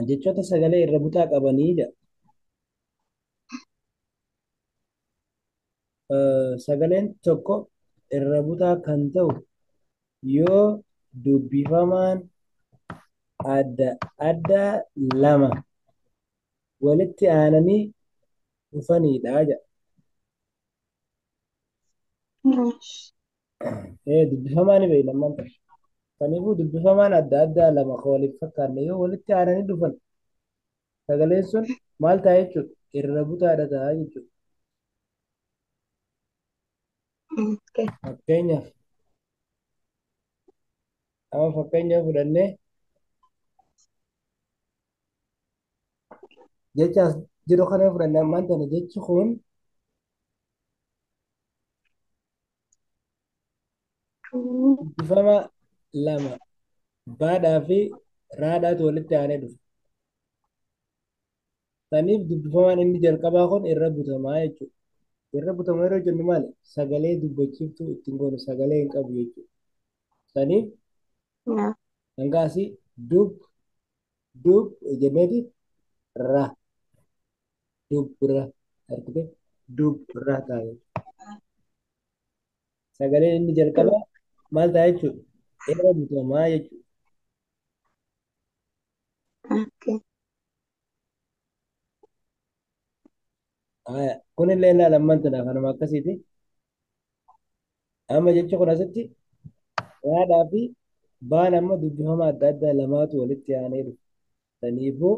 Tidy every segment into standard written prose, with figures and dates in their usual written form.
Jechoota sagalee irra butaa qabanii jedha. Sagaleen tokko irra butaa kan ta'u yoo dubbifamaan adda addaa lama walitti aananii dhufanidha jedha. Dubbifamaa ni beekna ammaan tana. Kanaafuu dubbifamaan adda addaa lama kan waliif fakkaanne yoo walitti aananii dhufan sagaleen sun maal ta'a jechuudha? Irra butaadha ta'a jechuudha. Fakkeenyaaf amma fakkeenya fudhannee jecha as jiru kana fudhannee ammaan tana jechi kun dubbifama lama baadhaa fi raadhaatu walitti aanee dhufa. Saniif dubbifamaan inni jalqabaa kun irra butamaa jechuudha. Irra butamaa yeroo jennu maali? Sagalee dubbachiiftuu ittiin goonu sagalee hin qabu jechuudha. Saniif hanga asii dub dub jenneeti ra dubra argite dubra ta'a jechuudha. Sagaleen inni jalqabaa maal ta'a jechuudha? Irra butamaa jechuudha. Kunillee ilaala ammaan tana kanuma akkasiiti. Amma jechi kun asitti raadhaa fi baan amma dubbifama adda addaa lamaatu walitti aanee dhufa. Saniifuu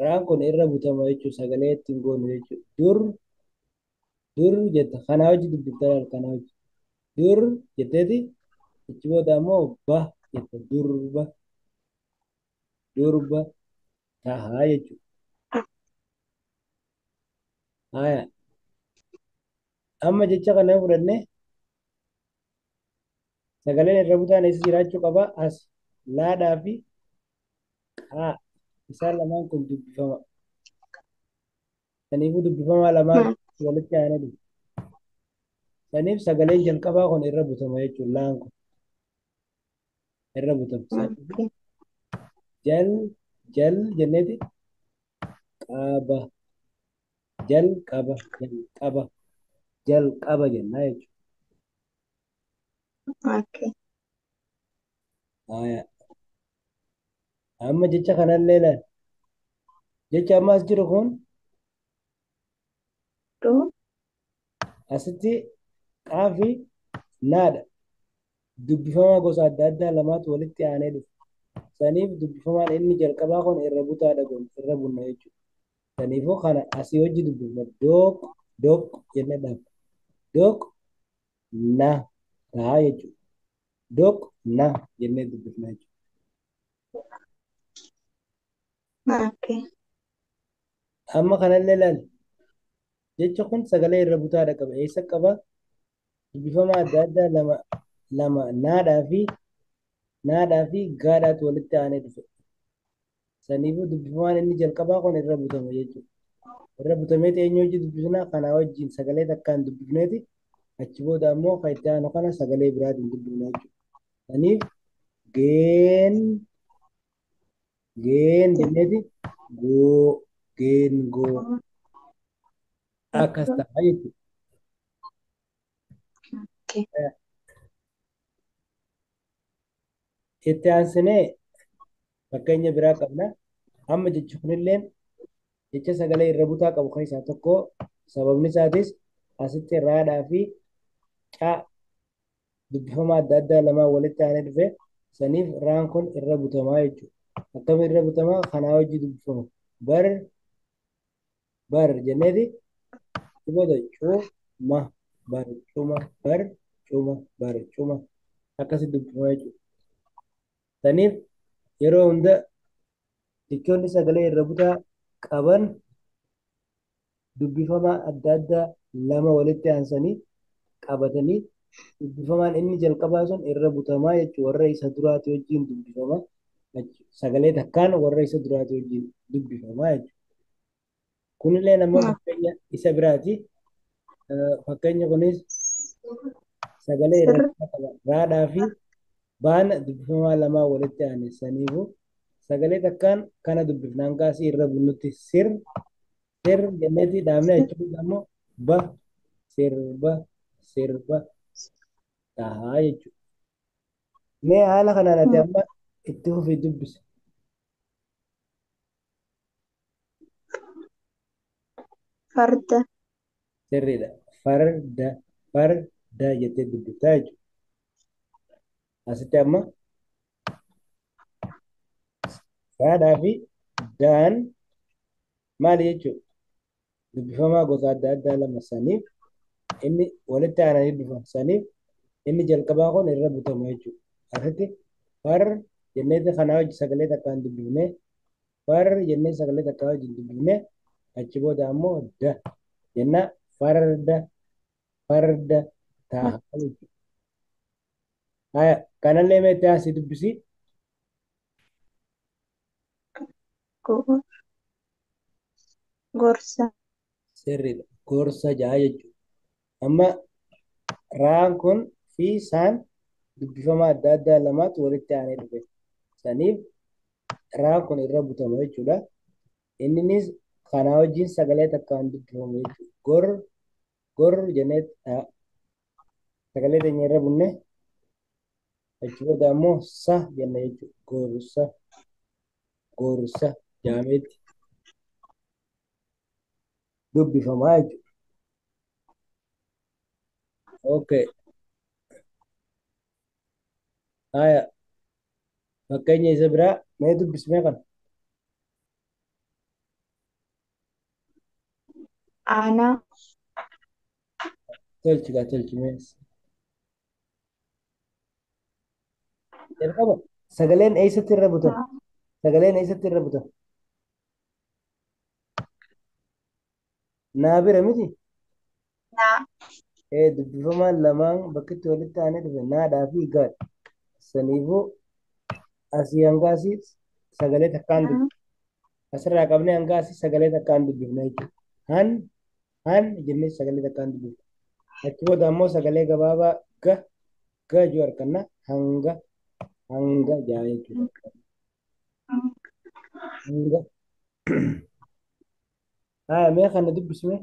raan kun irra butama jechuudha. Sagalee ittiin goonu jechuudha. Dur dur jetta kanaa hojii dubbifta laal kanaa hojii. Dur jetteeti achi booda ammoo ba jetta durba durba tahaa jechuudha. Haya amma jecha kana fudhannee sagaleen irra butaan eessa jiraachuu qaba? As laadhaa fi qaa isaan lamaan kun dubbifama. Saniifuu dubbifamaa lamaan walitti aanee dhufu. Saniif sagaleen jalqabaa kun irra butama jechuudha. Laan kun irra butama. Saniifuu jal jal jenneeti qaba jal qaba jal qaba jal qaba jennaa jechuudha. Haya amma jecha kanallee ilaali. Jecha amma as jiru kun asitti qaa fi naadha. Dubbifamaa gosa adda addaa lamaatu walitti aanee dhufa. Saniif dubbifamaan inni jalqabaa kun irra butaadha goona irra bunna jechuudha. Saniifuu kana asii hojii dubbifna dook dook jennee dhaabna. Dook na ta'a jechuudha. Dook na jennee dubbifna jechuudha. Amma kanallee ilaali. Jecha kun sagalee irra butaadha qaba. Eessa qaba? Dubbifamaa adda addaa lama lama naadhaa fi gaadhaatu walitti aanee dhufe. Saniifuu dubbifamaan inni jalqabaa kun irra butama jechuudha. Irra butameeti eenyu hojii dubbifnaa? Kanaa wajjin sagalee takkaan dubbifneeti achi booda ammoo kan itti aanu kana sagalee biraatiin dubbifna jechuudha. Saniif geen geen jenneeti goo geengoo akkas ta'a jechuudha. Itti aansinee fakkeenya biraa qabna. Amma jechi kunilleen jecha sagalee irra butaa qabu keessaa tokko sababni isaatis asitti raadhaa fi caa dubbifama adda addaa lamaan walitti aanee dhufe saniif raan kun irra butamaa jechuudha. Akkamiin irra butamaa? Kanaa hojii dubbifama. Bar bar jenneeti booda cuma barcuma barcuma barcuma akkasitti dubbifama jechuudha. Saniif yeroo hunda jechoonni sagalee irra butaa qaban dubbifama adda addaa lama walitti aansanii qabatanii dubbifamaan inni jalqabaa sun irra butamaa jechuudha. Warra isa duraati wajjin dubbifama. Sagalee takkaan warra isa duraati wajjin dubbifamaa jechuudha. Kunillee nama fakkeenya isa biraati. Fakkeenya kunis sagalee irra butaa qaba. Raadhaa fi baana dubbifamaa lamaa walitti aane saniifuu Sagalee takkaan kana dubbifna hanga asii irra bunnutti sir sir jenneeti dhaabne jechuudha ammoo ba sirba sirba tahaa jechuudha. Mee haala kanaan ati amma itti fufii dubbisi. Farda. Sirriidha. Farda farda jettee dubbiftaa jechuudha. Asitti amma raadhaa fi daan maali jechuudha? Dubbifamaa gosa adda addaa lama saniif inni walitti aananii dhufan saniif inni jalqabaa kun irra butamu jechuudha. Asitti far jenneeti kanaa hojii sagalee takkaan dubbifne far jennee sagalee takkaa wajjin dubbifne achi booda ammoo da jenna farda farda ta'a jechuudha. Haya kanallee meetti asii dubbisi. Gorsa. Sirriidha. Gorsa ja'a jechuudha. Amma raan kun fi saan dubbifama adda addaa lamaatu walitti aanee dhufe. Saniif raan kun irra butama jechuudha. Inninis kanaa wajjin sagalee takkaan dubbifamu jechuudha. Gor gor jennee sagalee teenya irra bunne achi booda ammoo sa jenna jechuudha. Gorsa gorsa jaameetti dubbifamaa jechuudha. Okay. Haya fakkeenya isa biraa mee dubbismee kana. Aanaa. Tolchi gaa tolchi mee. Jalqaba sagaleen eessatti irra butan? Sagaleen eessatti irra butan? Naa bira miti? Naa. Ee dubbifamaan lamaan bakkitti walitti aanee dhufe naadhaa fi gaadha. Saniifuu asii hanga asii sagalee takkaan dubbifna. Asirraa qabnee hanga asii sagalee takkaan dubbifna jechuudha. Han han jennee sagalee takkaan dubbifna. Achi booda ammoo sagalee gabaabaa ga ga jechuu arganna hanga hanga jaa jechuudha. Hanga. Haya mee kana dubbisme.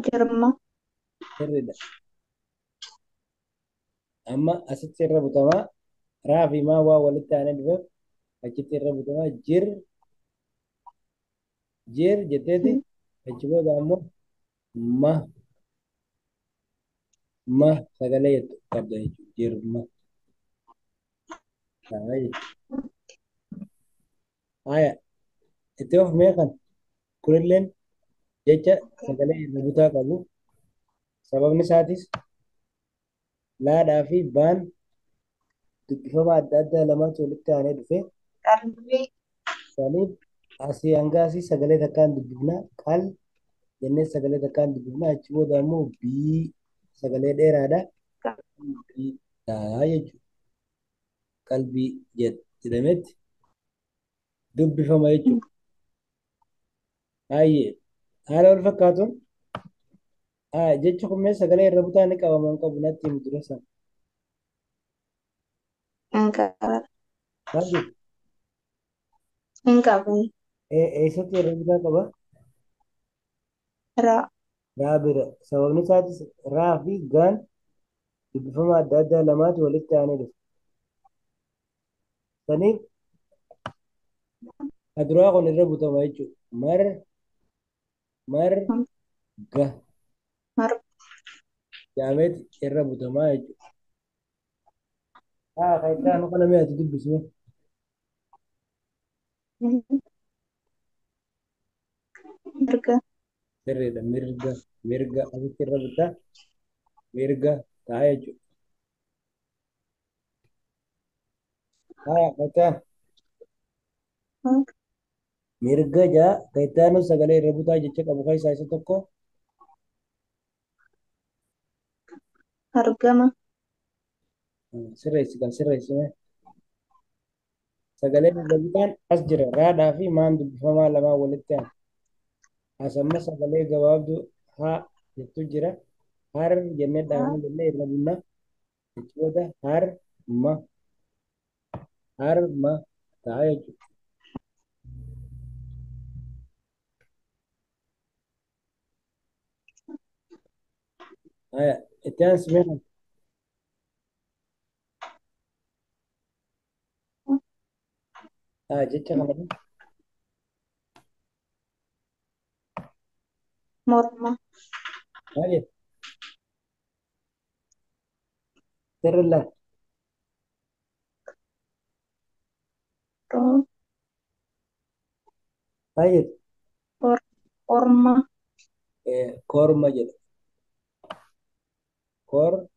Jirma. Sirriidha. Amma asitti irra butamaa raa fi maa waa walitti aanee dhufeef achitti irra butamaa jir jir jetteeti achi booda ammoo ma ma sagalee jettu qabda jechuudha. Jirma. Ta'a jechuudha. Haya itti of mee kana kunilleen jecha sagalee irra butaa qabu. Sababni isaatis laadhaa fi baan dubbifama adda addaa lamaatu walitti aanee dhufe. Qalbii. Saniif asii hanga asii sagalee takkaan dubbifna. Qal jennee sagalee takkaan dubbifna. Achi booda ammoo bii sagalee dheeraadha. Qalbii ta'a jechuudha. Qalbii jedhametti dubbifama jechuudha. Baay'ee haala wal fakkaatuun jechi kun mee sagalee irra butaa ni qaba moo hin qabu natti himi dura sana. Hin qaba. Maal jettu? Hin qabu. Eessatti irra butaa qaba? Raa. Raa bira. Sababni isaatis raa fi gaan dubbifama adda addaa lamaatu walitti aanee dhufa. Saniif kaduraa kun irra butama jechuudha. Mar mar ga Mar. jaameeti irra butamaa jechuudha. Haa kan itti aanu kana mee ati dubbisme. Mirga. Sirriidha. Mirga mirga asitti irra butaa mirga ta'a jechuudha. Haa kan itti aanu. Mirga jaa kan itti aanu sagalee irra butaa jecha qabu keessaa isa tokko. Argama. Sirreessi kan sirreessime. Sagaleen irra butaan as jira. Raadhaa fi maan dubbifamaa lamaan walitti aanu. As amma sagalee gabaabduu haa jettu jira. Har jennee dhaabna jennee irra bunna. Achi booda harma harma ta'a jechuudha. Haya, itti aansi mee kana? Jecha kana Morma. Maal jedha? Sirri laal. Ro. Maal jedha? Or. Orma. Korma jedha. Korma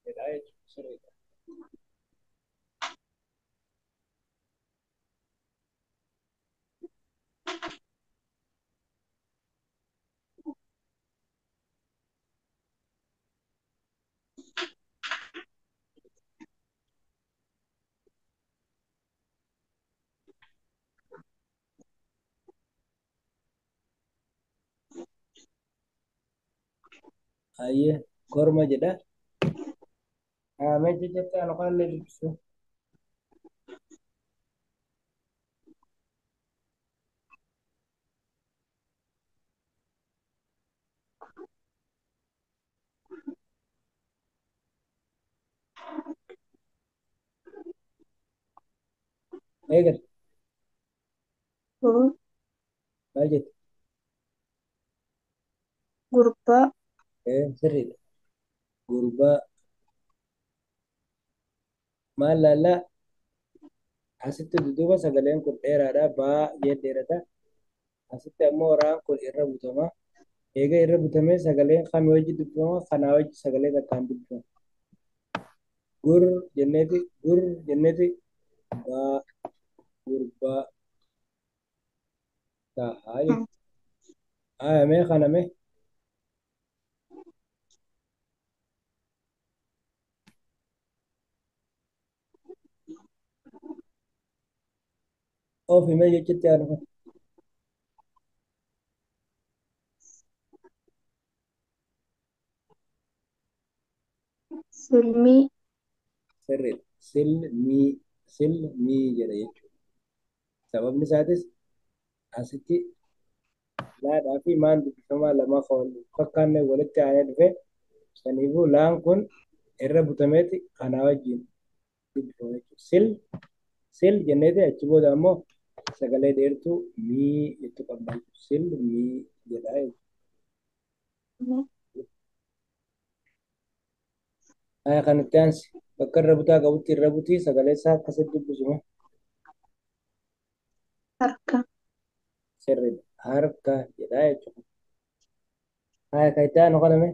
jedha jechuudha. Sirriidha. Hayyee korma jedha. Mee jecha itti aanu kanallee dubbisu. Eegal Gu. maal jette? Gurbaa. Sirriidha. Gurbaa maal laallaa asitti dudduuba sagaleen kun dheeraadha. Baay'ee dheerata. Asitti ammoo raan kun irra butama. Eega irra butamee sagaleen kamii wajji dubbifama? Kanaa wajji sagalee takkaan dubbifama. Gur jenneeti gur jenneeti baa gurbaa ta'a jechuudha. Haa mee kana mee ofi mee jechitti aanu kana. Silmii. Sirriidha. Silmii silmii jedha jechuudha. Sababni isaatis asitti laadhaa fi maan dubbifamaa lama fakkaanne walitti aanee dhufe saniifuu laan kun irra butameeti kanaa wajjin dubbifama jechuudha. Sil sil jenneeti achi booda ammoo sagalee dheertuu mii jettu qabna jechuudha. Sil mii jedha jechuudha. Haa kan itti aansi bakka irra butaa qabutti irra butii sagalee isaa akkasitti dubbisuma. Harka. Sirriidha. Harka jedha jechuudha. Haa kan itti aanu kana mee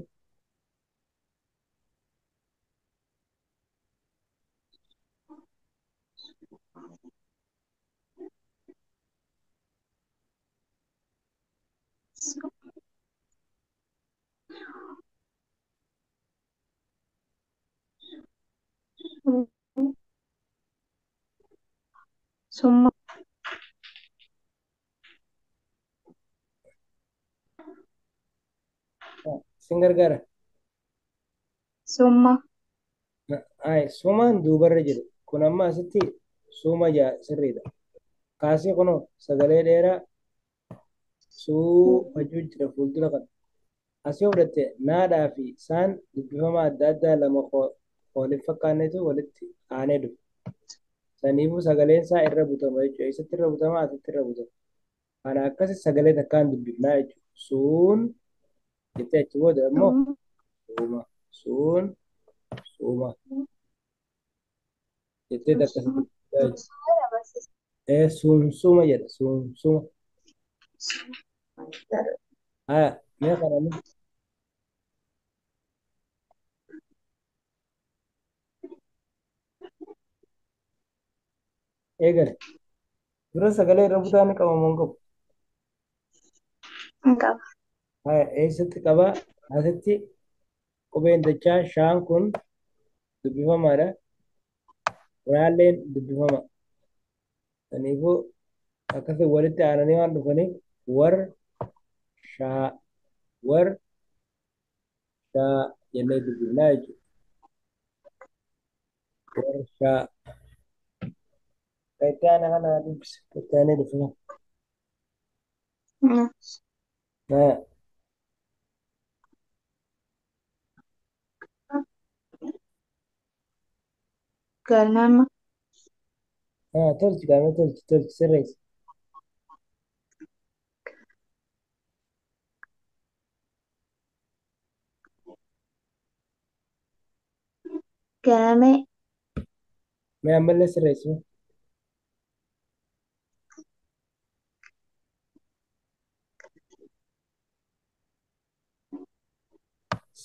Su. Su. Summa. Sin gargaara. Summa. Ay, sumaan duubarra jiru. Kun amma asitti suma jaa sirriidha. Kaasee kunoo sagalee dheeraa suu fajjuu jira fuuldura kana. Asii fudhatte naadhaa fi saan dubbifama adda addaa lama waliin fakkaannetu walitti aanee dhufe. Saniifuu sagaleen isaa irra butama jechuudha. Eessatti irra butama? Asitti irra butama. Kana akkasi sagalee takkaan dubbifnaa jechuudha. Suun jettee achi booda immoo suuma. Suun suuma jettee akkasi dubbifnaa jechuudha. Suunsuma jedha. Suunsuma. Haya, mee kana mee eegale. Dura sagalee irra butaa ni qaba moo hin qabu? Hin qaba. Haya, eessatti qaba? Asitti qubeen dachaa shaan kun dubbifamaadha. Raalleen dubbifama. Kanaafuu Akkasii walitti aananii waan dhufaniif warshaa warshaa jennee dubbifnaa jechuudha. Warshaa. Kan itti aana kana dubbisa. Itti aanee dhufna. Haa. Ganama. Haa tolchi qaama tolchi tolchi sirreessi. Ganame. Mee ammallee sirreessi.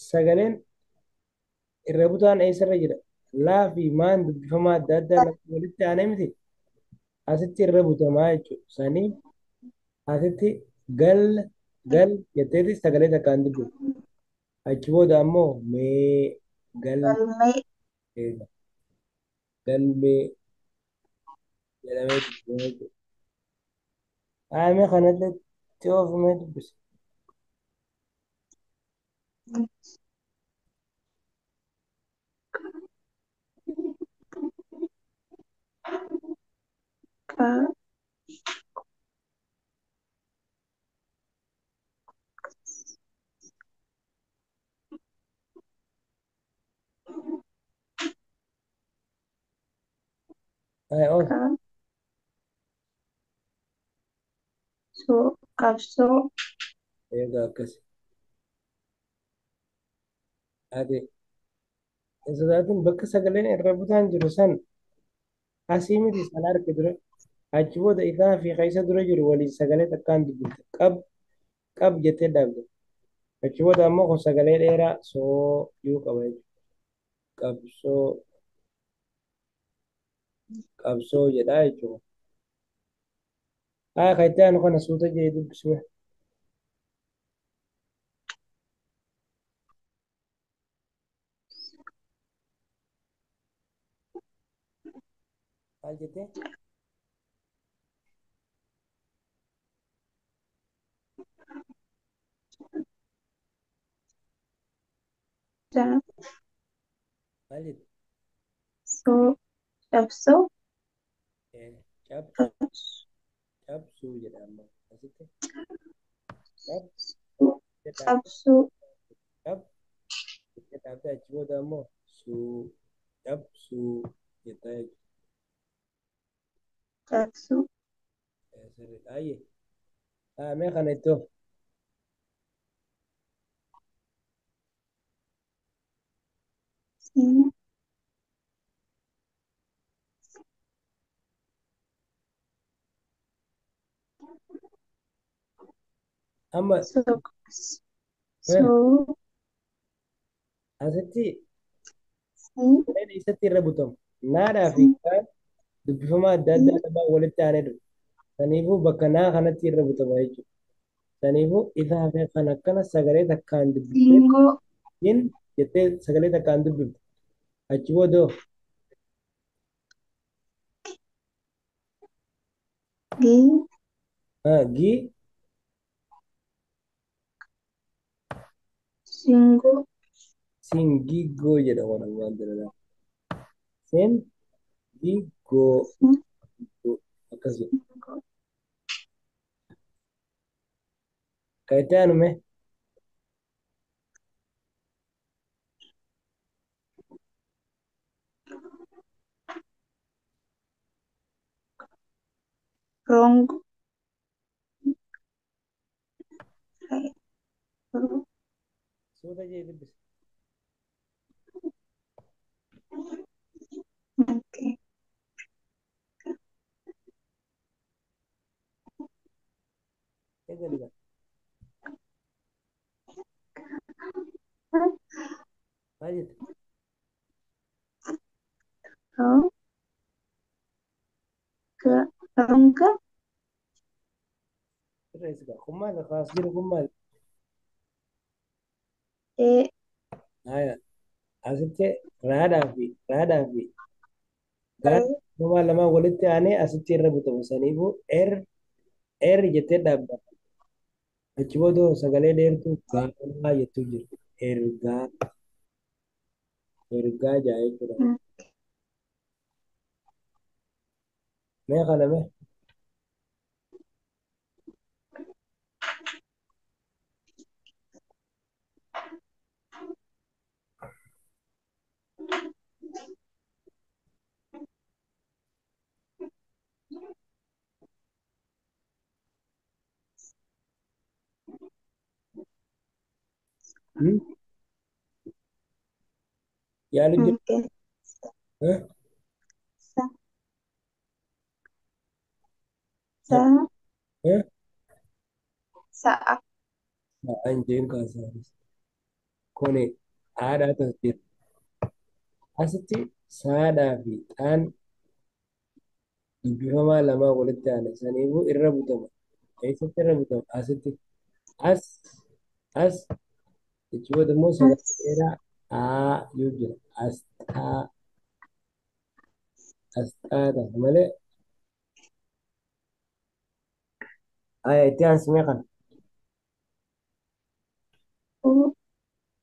Sagaleen irra butaan eessarra jira? Laa fi maan dubbifamaa adda addaa lama walitti aanee miti. Asitti irra butamaa jechuudha. Sanii asitti gal gal jetteeti sagalee takkaan dubbiftu. Achi booda ammoo mee gal Galmee. Galmee jedhamee dubbifama jechuudha. Haa mee kanallee itti oofamee dubbisa. Ka. Haa oof. Ka. Soo. Qabsoo. Egaa akkas. Ati hin sodaatin bakka sagaleen irra butaan jiru san asii miti sana harka dura. Achi booda isaa fi keessa dura jiru waliin sagalee takkaan dubbifta. Qab qab jettee dhaabda. Achi booda ammoo kun sagalee dheeraa soo juu qaba jechuudha. Qabsoo qabsoo jedhaa jechuudha. Haa kan itti aanu kana suuta jedhee dubbisme. Maal jettee? Ca. Maal jette? Soo. Cabsoo. Cabsu Cabsuu. cabsuu jedha amma asitti. Cab jettee dhaabde. Cabsuu. Cab jettee dhaabde achi booda ammoo suu cabsuu jettaa jechuudha. Cabsuu. Sirriidha. Ayyee. Haa mee kana itti oof. Si. Amma So. Soo. asitti Si. sagaleen eessatti irra butamu? Naadhaa fi Si. kaan dubbifamaa adda addaa lamaan walitti aanee dhufu. Saniifuu bakka naa kanatti irra butama jechuudha. Saniifuu isa hafe kan akkana sagalee takkaan dubbiftee Siingoo. hin jettee sagalee takkaan dubbifte. Achi booda hoo? Gi. Haa gi Singoo. singigoo jedhama waan dalagaa. Singigoo akkas jedha. Singoo. Kan itti aanu mee? Wrong. Suuta jedhee dubbisa. Okay. Eegali gaa. Maal jette? Ro. Ga. Ronga. Sirreessi gaa. Kun maali? Kaas jiru kun maali? E. Haya. Asitti raadhaa fi raadhaa fi gaan R. dubbifama lamaan walitti aanee asitti irra butamu. Saniifuu er Erri jettee dhaabda. Achi booda sagalee dheertuu gaa jettuu jira. Ergaa ergaa jaa jechuudha. Mee kana mee? Hmm? Yaalu jira. Okay. Eh? Sa. Sa. Eh? Sa'a. Sa'aan jeen kaasaanis. Kuni haadhaatu as jira. Asitti saadhaa fi xaan dubbifamaa lamaa walitti aana. Saniifuu irra butama. Eessatti irra butama? Asitti. As as jechi booda immoo sagalee As. dheeraa aa yoo jira. Asxaa asxaa ta'a malee. Aya itti aansimee kana. O.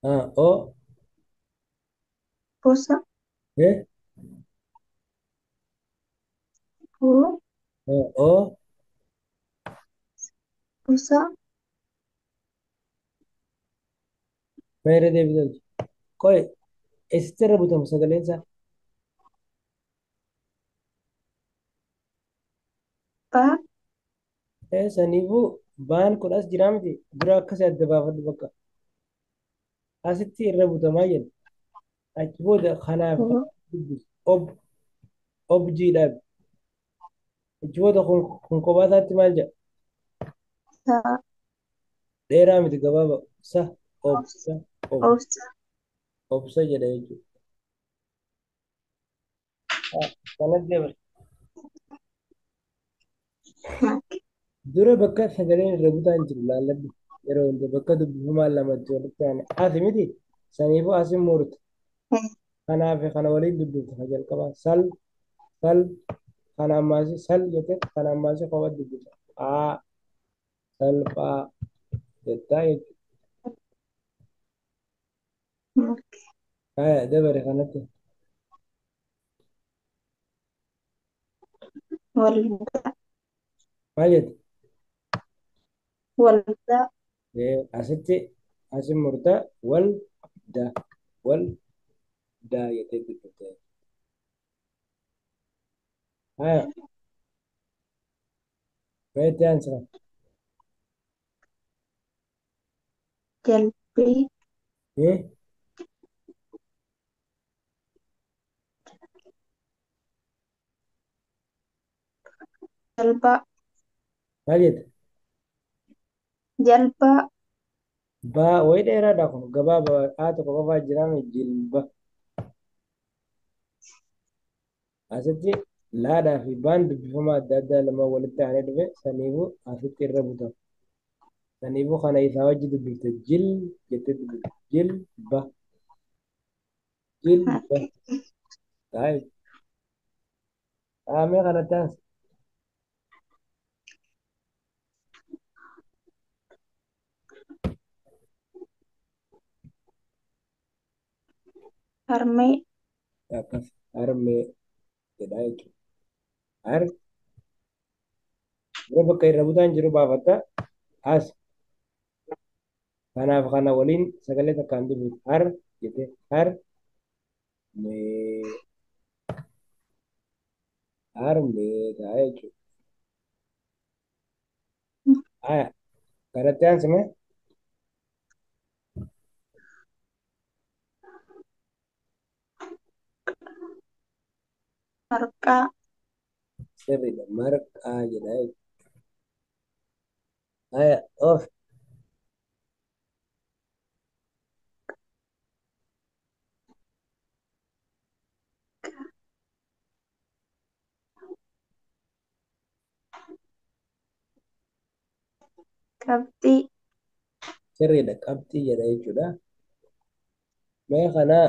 Ah, o Bosa. eh O. ah, o Bosa. Meeree deebisan. Qoy eessatti irra butama sagaleen isaa? Ba. Saniifuu baan kun as jiraa miti. Dura akkasii adda baafadhu bakka. Asitti irra butamaa jenna. Achi booda kanaaf O. dubbisu. Ob objiidhaaf. Achi booda kun kophaa isaatti maal jedha? Sa. Dheeraa miti gabaabaa. Sa obsa ob Obsa. obsa jedha jechuudha. Ah, kanatti dabar. Okay. Dura bakka sagaleen irra butaan jiru laalladhu. Yeroo hunda bakka dubbifamaan lamatti walitti aane. Asi miti. Saniifuu asin murta. Kanaaf kana waliin dubbifta ka jalqabaa. Sal sal kana ammaasi sal jettee kana ammaasi kophaa dubbifta. Aa salphaa jettaa jechuudha. Okay. Haya dabare kanatti. Waldaa. Maal jette? Waldaa. Asitti asin murta wal da wal daa jettee dubbifta. Haya mee itti aansina. Jalbii. Eh? Jalbaa. Maal jette? Jalbaa. Baa wayii dheeraadha kun gabaabaa haa tokko qofaa jiraame jilba. Asitti laadhaa fi baan dubbifamaa adda addaa lama walitti aanee dhufe saniifuu asitti irra butama. Saniifuu kana isaa wajji dubbifte jil jettee dubbifte jilba jilba. Okay. Taa'e. Dhaamee kanatti aansa. Harmee. Akkas harmee jedhaa jechuudha. Har dura bakka irra butaan jiru baafatta as kanaaf kana waliin sagalee takkaan dubbifte har jettee har mee harmee ta'a jechuudha. Haya kanatti aansime Marqaa. sirriidha marqaa jedha jechuudha. Haya of Qabxii. sirriidha qabxii jedha jechuudha. Mee kana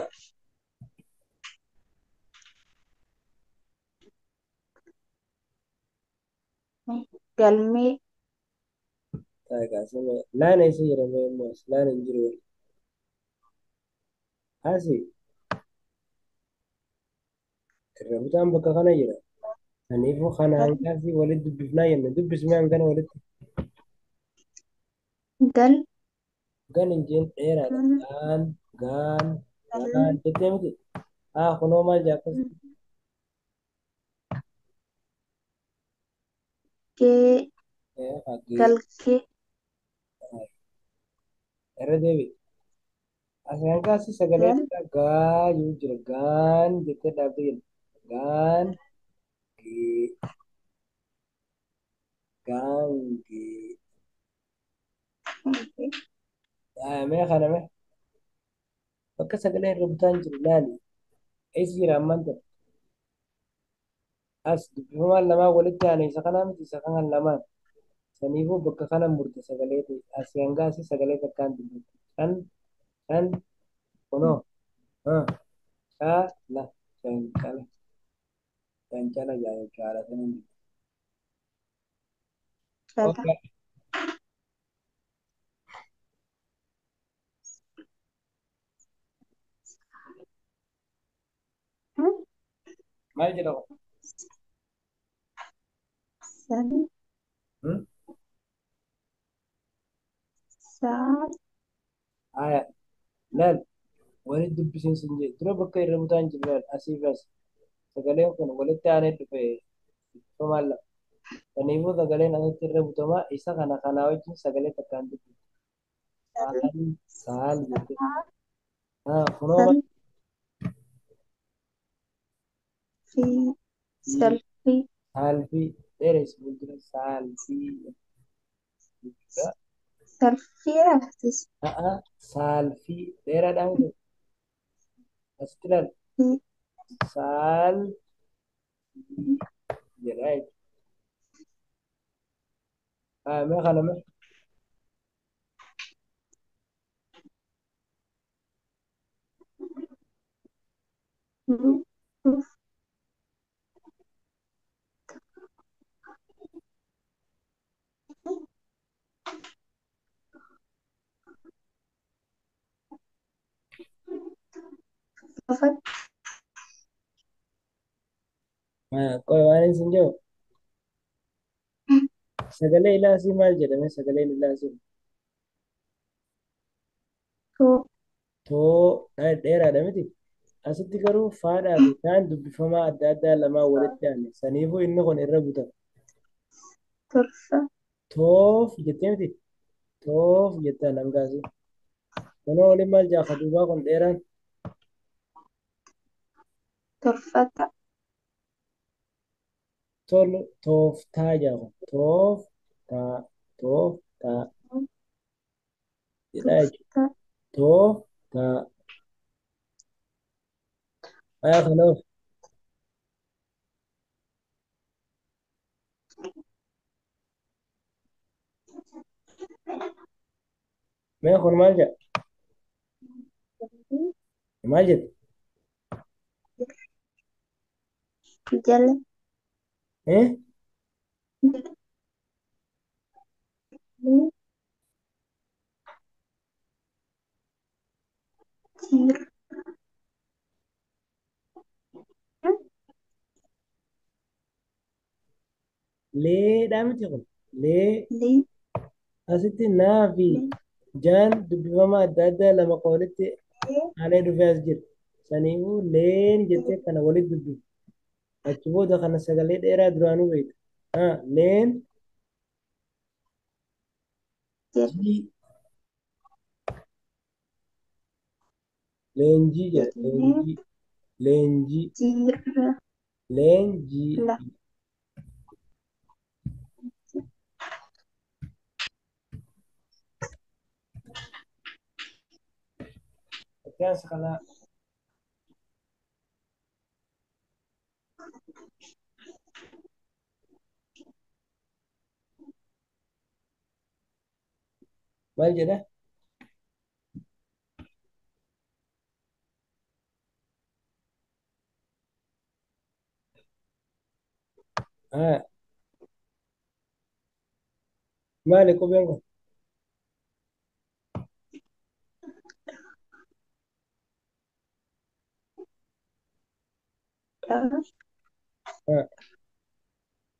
Galmee. Kaasame laan eessa jedhame immoo as laan hin jiru. Asi irra butaan bakka kana jira. Saniifuu kana hangaasii walitti dubbifnaa jenna. Dubbismee hangana walitti. Gal. Gan hin jeen dheeraadha. Gal. Gaan, gaan, Gal. gaan jettee miti. Haa kunoo maal jaa akkas. Gee. Fakkii Galgee. irra deebi. As hangaasii sagalee Gal. dheeraa gaa jiru jira. Gaan jettee dhaabdee jenna. Gaan gee gaan gee. Mee kana mee bakka sagalee irra butaan jiru laali. Eessa jira ammaan tana? As dubbifamaan lamaan walitti aane isa kanaa miti isa kanaan lamaan. Saniifuu bakka kana murte sagalee ta'e. Asii hanga asii sagalee takkaan dubbifti. Kan kan kunoo caa la cancala cancala jaa jechuudha haala saniin dubbifti. Cala. Okay. Maal jedha kun? Sal. Hmm? Saal. Haya laal walitti dubbisiin sin jedhe dura bakka irra butaan jiru laal asii fi as. Sagaleen kun walitti aanee dhufe dubbifamaan lama. Saniifuu sagaleen asitti irra butamaa isa kana kanaa wajjin sagalee takkaan dubbifti. Sal. Saal saal jettee. Saal. Haa kunoo maal? Sal. Fi. Salfii. Saalfii dheeressi fuuldura saalfii jechuudha. Salfii raftis. A'a saalfii dheeraadhaan miti. Asitti ilaali. Fi. Saalfii jedha jechuudha. Haa mee kana mee. Uf. Ufat. Haa qoy waan isin jedhu sagalee ilaasii maal jedhame sagaleen ilaasii Too. too dheeraadha miti. Asitti garuu faadhaa fi taan dubbifamaa adda addaa lamaan walitti aane. Saniifuu inni kun irra butama. Torfa. Toof jettee miti. Toof jettaan hangaasii. Kunoo waliin maal jaa duubaa kun dheeraan Torfata. tol tooftaa jaa kun tooftaa tooftaa jedhaa jechuudha. Tofta. Tooftaa. Haa kanaaf mee kun maal jedha? Maal jette? Jala. Eh? Jir. Leedhaa miti kun. Lee Lee. asitti naa fi Lee. jaan dubbifama adda addaa lama kan walitti aanee dhufee as jira. Saniifuu leen jettee kana walitti dubbifti. Achi booda kana sagalee dheeraa duraanuu beekta. Haa leen Jel. jii leenjii jedha Lee. leenjii leenjii Jir. leenjii. La. Fakkaansa kanaa maal jedha? Haa maali qubeen kun? Dha.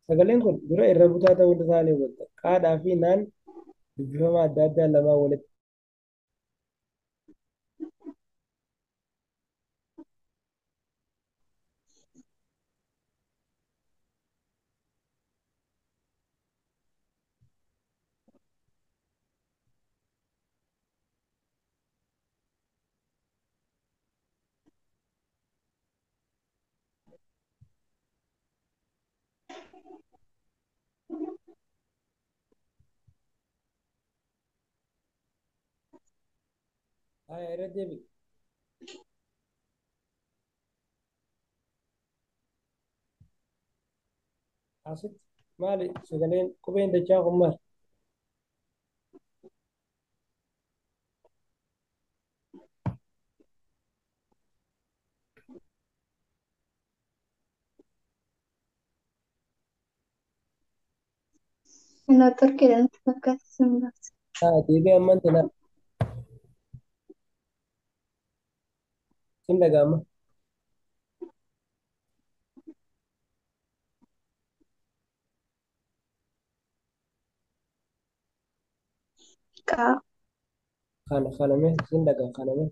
Sagaleen kun dura irra butaa ta'uu isaa ni hubatta. Qaadhaa fi naan dubbifama adda addaa lamaan walitti. Haya, irra deebi. Asitti maali sagaleen qubeen dachaa kun maali? Neetworkiidha natti fakkaata sun baasa. Haa, deebii ammaan tana sin dhaga'ama. Qaa. Kana kaname sin dhaga'a kaname.